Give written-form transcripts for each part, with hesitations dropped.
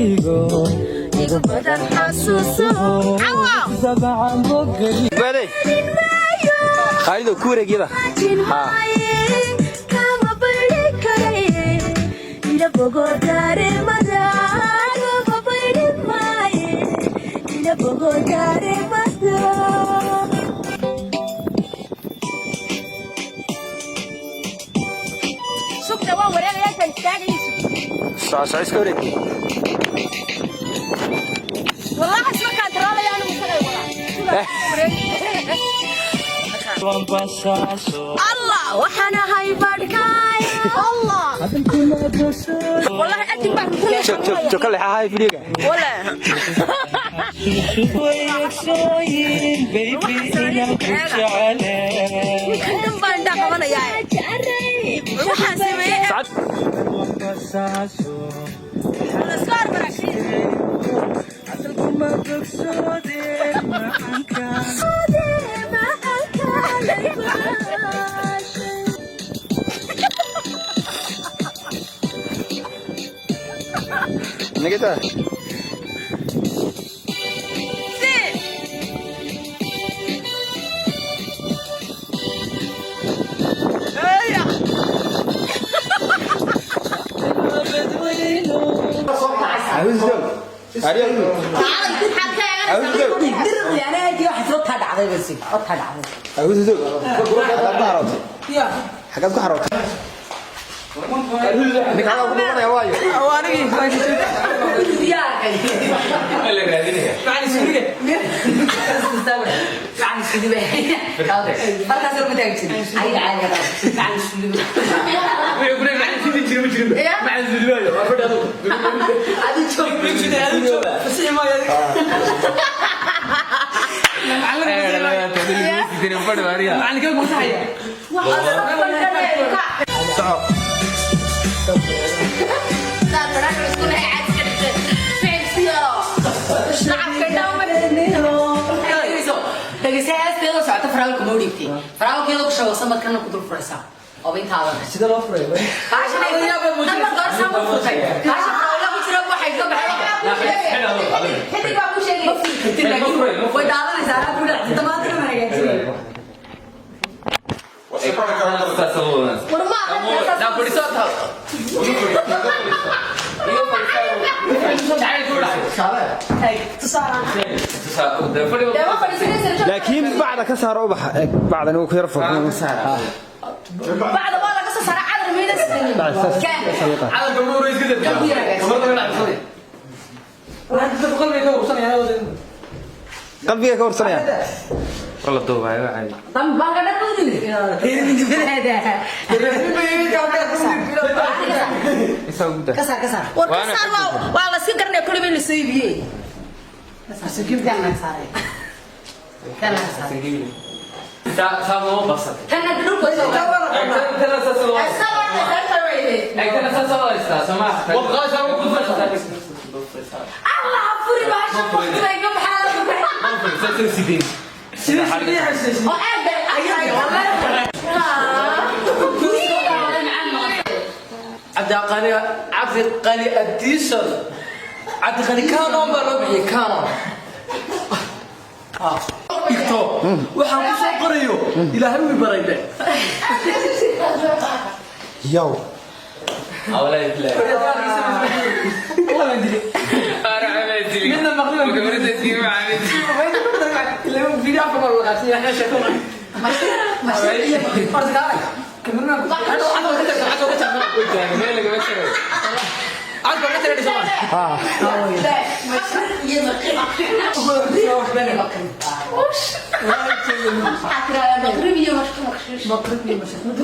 Igu badan xasuuso. Waaday Khaalidow ku wareegyada. Kama bayri karaye ila bogo dareemada, kama bayri maaye ila bogo dareemada. Sugna, waan wareegayaa intaan istaagayso. Soco, soco, iska wareeg. Wallahi isma kaantaroolaya anigu, isagay wadaa. Allah, waxaan ahay barhkaay. Allah, wallahi adin baan ku Joog, joog, joog, ka leexa hay fidhiga. Wala ninkan dhan baan indhaa qabanayaa. Waxaan sameeyey. Sacad. Iska hormaraa. Nigita. Xagaad ku xarootay? Ninka xagaa ku dhumanaya waayo. Soco. Laakiin bacda ka saaro ubaxa. Eeg, bacdan wuu ku yar fog. Bacda waa laga soo saaraa cadar meydas. Qalbiga ka warsanaya. War ka saar, waa la sii garanaya kulliba in la soo iibiyey. Allah furi baasha waqtiga iga baxaa oo aad bay ayaga wallahi. Cabdiqani, Cabdiqani Addiison, Cabdiqani Canon baa loo bixiyey. Canon dhigto waxaan ku soo qorayo Ilaahay wii baray de. Yow. Midna maqliba مغربي مشروع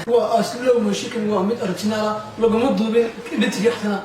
Waa aslo mooshikan, waa mid original ah, laguma duubin dhitiga xtana.